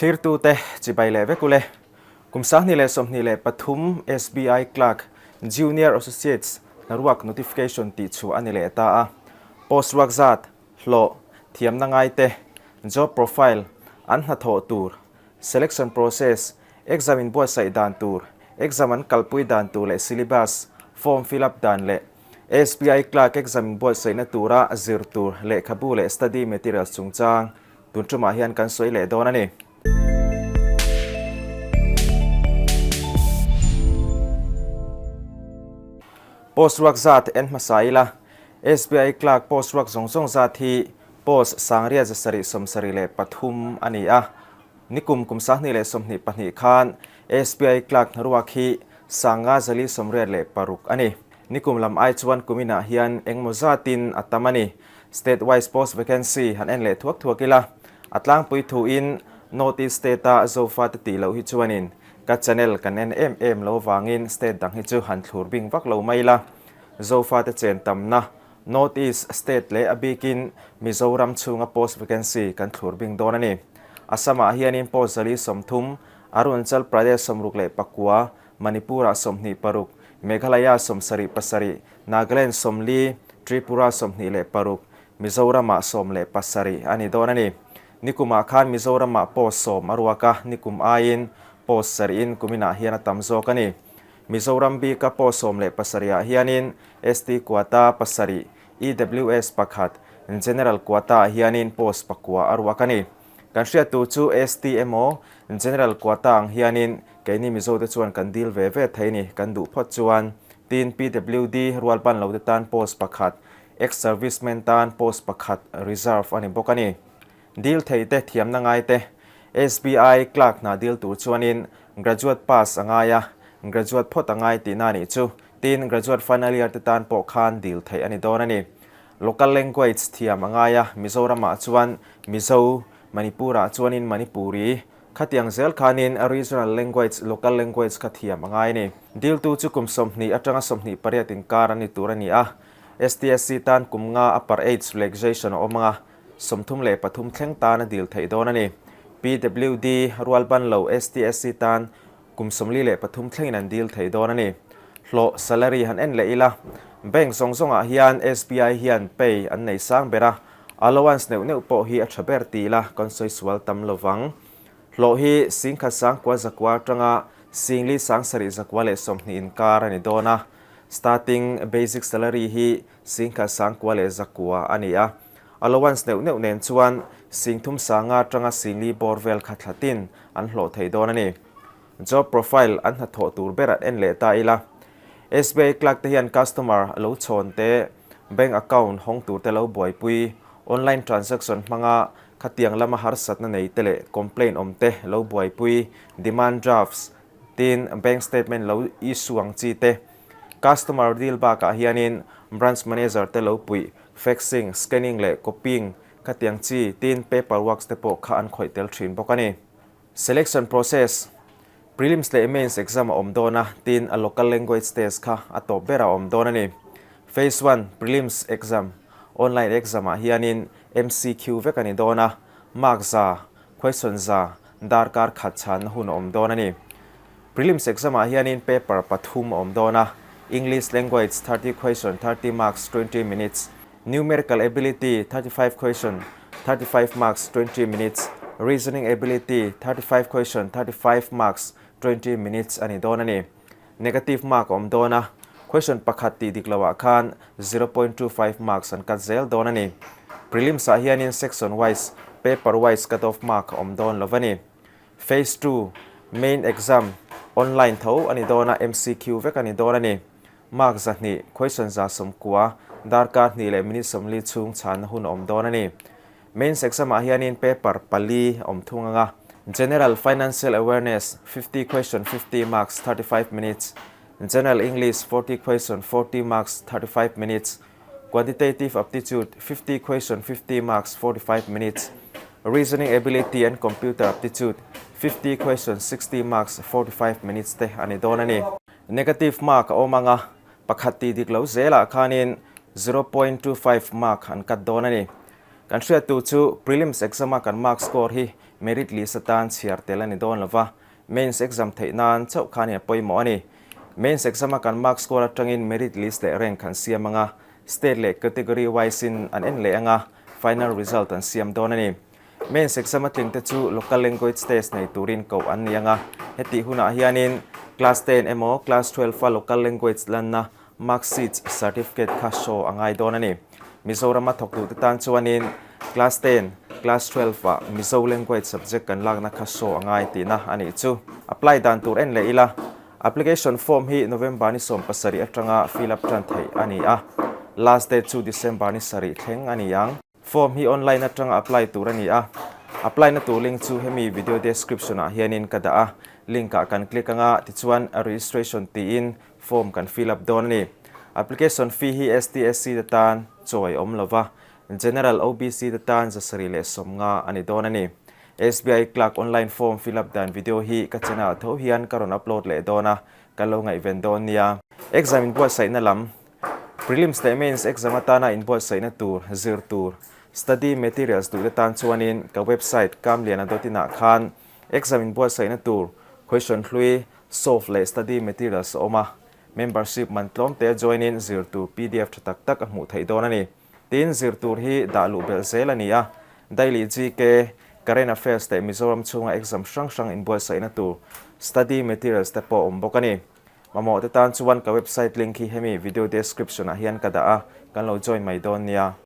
Thlirtute chibai leh vek ule. Kum 2023 SBI Clerk Junior Associates hnaruak notification tih chhuah a ni leh ta a. Post ruak zat, hlawh, thiamna ngaite, job profile, an hnathawh tur, selection process, exam inbuatsaih dan tur, exam an kalpui dan tur leh syllabus, form fill up dan leh SBI Clerk exam inbuatsaihna tura zir tur lehkhabu leh study materials chungchang tun tumah hian kan sawi leh dawn a ni. Post ruak zat en hmasa ila, SBI Clerk post ruak zawng zawng zat hi post sangriat 773 a ni a. Nikum kum 2022 khan SBI Clerk hnaruak hi 5486 a ni. Nikum lam ai chuan kuminah hian engmaw zatin a tam a ni. State wise post vacancy han en leh thuak thuak ila, a tlangpui thuin North East state a Zofate tih loh hi chuanin ka channel kan en em em lo vangin state dang hi chu han thlur bing vak lo mai ila. Zofate chen tamna North East state leh a bikin Mizoram chhunga post vacancy kan thlur bing dawn a ni. Assam-ah hianin post 130, Arunachal Pradesh 69, Manipur-ah 26, Meghalaya 77, Nagaland 40, Tripura 26, Mizoram-ah 17 a ni dawn a ni. Nikumah khan Mizoram-ah post 10 a ruak a, nikum aiin post sarihin kuminah hian a tam zawk a ni. Mizoram bika post 17 ah hianin ST quota 7, EWS 1, General quota ah hianin post 9 a ruak a ni. Kan hriattu chu ST emaw General quota ang hianin keini Mizote chuan kan dil ve ve thei ni, kan duh phawt chuan. Tin, PWD rualban lote tan post 1, Ex-servicemen tan post 1 reserve a ni bawk a ni. Dil thei te thiamna ngai te, SBI clerk hna dil tur chuanin graduate pass a ngai a, graduate phawt a ngai tihna a nih chu. Tin, graduate final year te tan pawh khan dil theih a ni dawn a ni. Local language thiam a ngai a, Mizoramah chuan Mizo, Manipurah chuanin Manipuri, khatiang zel khanin regional language, local language kha thiam a ngai a ni. Diltu chu kum 20 atanga 28 inkar a ni tur a ni a, STSC tan kum nga upper age relaxation a awm ang a, 33 thleng tan a dil theih dawn a ni. PWD, Rualbanlo, STSC tan kum 43 thlengin an dil thei dawn a ni. Hlawh, salary, han en leh ila, bank zawng zawngah hian SBI hian pay an nei sang ber a, allowance neuh neuh pawh hi a tha ber ti ila kan sawi sual tam lo vang. Hlawh hi 10,000 sangkua zakua atanga 4,000 sangsarih zakua leh 20 inkar a ni dawn a, starting basic salary hi 10,000 sangkua leh zakua a ni a. Allowance neuh neuh nen chuan 3,000 sanga atanga 4,000 bawr vel kha thlatin an hlawh thei dawn a ni. Job profile an hnathawh tur ber an en leh ta ila. SBI clerk te hian customer lo chhawn te, bank account hawng tur te lo buaipui, online transaction hmanga khatiang lama harsatna nei te leh complaint awm te lo buaipui, demand drafts, tin bank statement lo issue ang chi te, customer deal bakah hianin branch manager te lo puih, faxing, scanning leh copying khatiang chi, tin paper works te pawh kha an khawih tel thin bawk a ni. Selection process, Prelims leh Mains exam a awm dawn a, tin a local language test kha a tawp ber a awm dawn a ni. Phase one, Prelims exam, Online exam ah hianin MCQ vek a ni dawn a, mark za, question za, darkar khat chhanna hun a awm dawn a ni. Prelims exam ah hianin paper pathum a awm dawn a, English language 30 question 30 marks 20 minutes, Numerical ability 35 question 35 marks 20 minutes, Reasoning ability 35 question 35 marks 20 minutes a ni dawn a ni. Negative mark a awm dawn a, question pakhat tih dik loah khan 0.25 marks an cut zel dawn a ni. Prelims ah hianin section wise, paper wise cut off mark a awm dawn lo a ni. Phase 2, Main exam, online tho a ni dawn a, MCQ vek a ni dawn a ni. Mark 200, question 90, darkar hnih leh minute 40 chhung chhanna hun a awm dawn a ni. Mains exam ah hianin paper pali a awm thung ang a, General Financial Awareness 50 question 50 marks 35 minutes, General English 40 question 40 marks 35 minutes, Quantitative Aptitude 50 question 50 marks 45 minutes, Reasoning Ability and Computer Aptitude 50 question 60 marks 45 minutes te a ni dawn a ni. Negative mark a awm ang a, pakhat tih dik lo zelah khanin 0.25 mark an cut dawn a ni. Kan hriat tur chu Prelims exam-a kan mark score hi merit list atan chhiar tel a ni dawn lova, Mains exam theih nan chauh khan hi a pawimawh a ni. Mains exam-a kan mark score atangin merit list leh rank an siam anga, state leh category wise in an en leh anga, final result an siam dawn a ni. Mains exam a tling te chu local language test nei turin koh an ni anga, hetih hunah hianin class 10 emaw class 12 a local language lanna mark sheets certificate kha show a ngai dawn a ni. Mizorama thawktute tan chuanin class 10, class 12 ah Mizo language subject kan lakna kha show a ngai tihna a nih chu. Apply dan tur en leh ila, application form hi November ni 17 atanga fill up tan theih a ni a, last date chu December ni sarih thleng a ni ang. Form hi online atanga apply tur a ni a, apply na tur link chu hemi video description ah hianin ka dah a, link ah kan click anga tichuan registration tiin form kan fill up dawn a ni. Application fee hi ST, SC te tan chawi awm lova, General, OBC te tan 750 a ni dawn a ni. SBI Clerk online form fill up dan video hi ka channel ah tho hian ka rawn upload leh dawn a, kan lo ngaihven dawn nia. Exam inbuatsaihna lam, Prelims leh Mains exam atana inbuatsaihna tur, zir tur, study materials duh te tan chuanin ka website kamliana.in ah khan exam inbuatsaihna tur question hlui, solve leh study materials a awm a, membership man tlawm te join in zir tur pdf tha tak tak a hmuh theih dawn a ni. Tin, zir tur hi dah luh belh zel a ni a, Daily GK, Current Affairs leh Mizoram chhunga exam hrang hrang inbuatsaihna tur study materials te pawh a awm bawk a ni. Mamawh te tan chuan ka website link hi hemi video description ah hian ka dah a, kan lo join mai dawn nia.